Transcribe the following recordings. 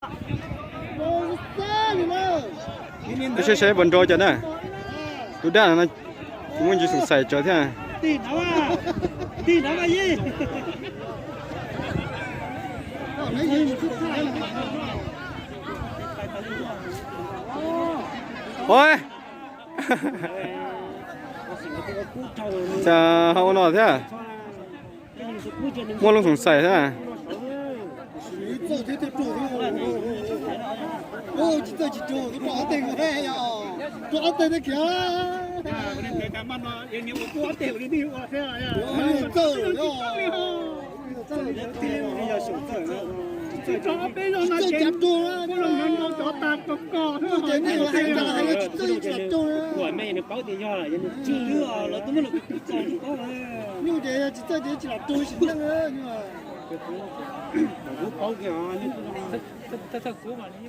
Peb saib saib puas nrau cas na. Tus daj no muaj ntsis xoom xaim tsawv thiab. Cas ho ua no thiab? Muaj lub xoom xaim thiab.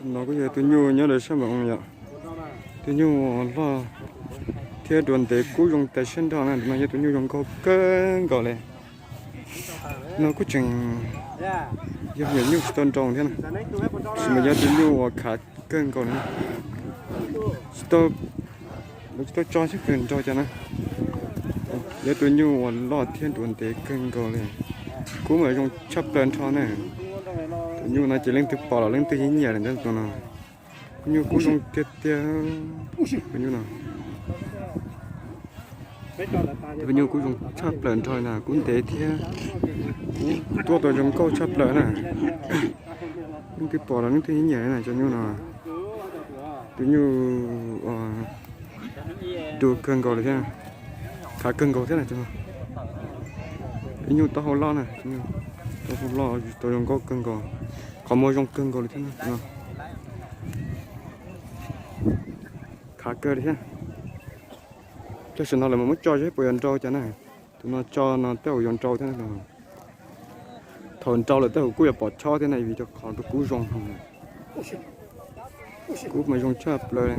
No kuj yog tus nyuj nyob rau sab npam oo yom. Tus nyuj uas loj thiab duav ntev kub zoo tas siab nrho na, no yog tus nyuj zoo nkauj kawg nkaus li. No kuj tseem yog me nyuam nyuj tsis tau nrau thiab na, tab sis mas yog tus nyuj uas khav kawg nkaus li. Tsis tau, lawv tsis tau tso seb puas nrau cas na. Yog tus nyuj uas loj thiab duav ntev kawg nkaus li. Kub mas zoo tshaj plaws nrho na. Tus nyuj no ces leej twg pom los leej twg yeej nyiam li ntawd tus no. Tus nyuj kub zoo tiag tiag. Tus nyuj no, tus nyuj kub zoo tshaj plaws nrho na, kub ntev thiab kub tuaj tau zoo nkauj tshaj plaws na. Leej twg pom los leej twg yeej nyiam na cov nyuj no. Tus nyuj du kawg nkaus li thiab, khav kawg nkaus thiab na. Ib nyuj taub hau loj na, taub hau loj tau zoo nkauj kawg nkaus, qhov muag zoo kawg nkaus li thiab. Khav kawg li thiab. Tam sim no lawv mas muab tso seb puas yuav nrau cas na. Tus no tso no tej zaum yuav nrau thiab. Thaum nrau lawm tej zaum kuj yuav pom chob thiab na, vim rau qhov tus kub zoo. Kub mas zoo tshaj plaws.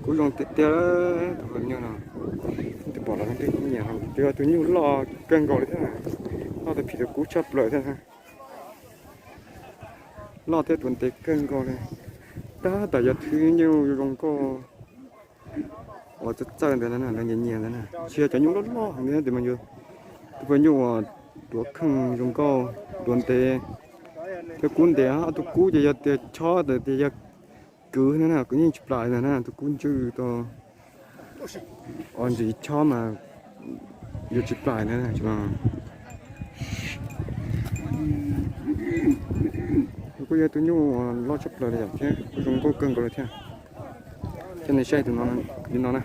Kub zoo tiag tiag. Tus nyuj no, tus pom los leej twg yeej nyiam, yog tus nyuj loj kawg nkaus li thiab, loj tau phim tus kub tshaj plaws thiab. Loj thiab duav ntev kawg nkaus li. Tab tom yog thwb nyuj zoo nkauj uas txawj txawj ntawd na, lawv nyiam nyiam ntawd na, tsis yog cov nyuj loj loj ntawd tab sis mas yog tus poj nyuj uas duav kheej zoo nkauj, duav ntev thiab kub ntev. Ob tug kub ces yog tias chob tias yog kwv ntawd na, kwv yeej tsis plam ntawd na, tus kub ntswj tau ntxiv chob mas yuav tsis plam ntawd. Kuj yog tus nyuj loj tshaj plaws li yom thiab kuj zoo nkauj kawg nkaus li thiab. Coj nej saib tus no li no na.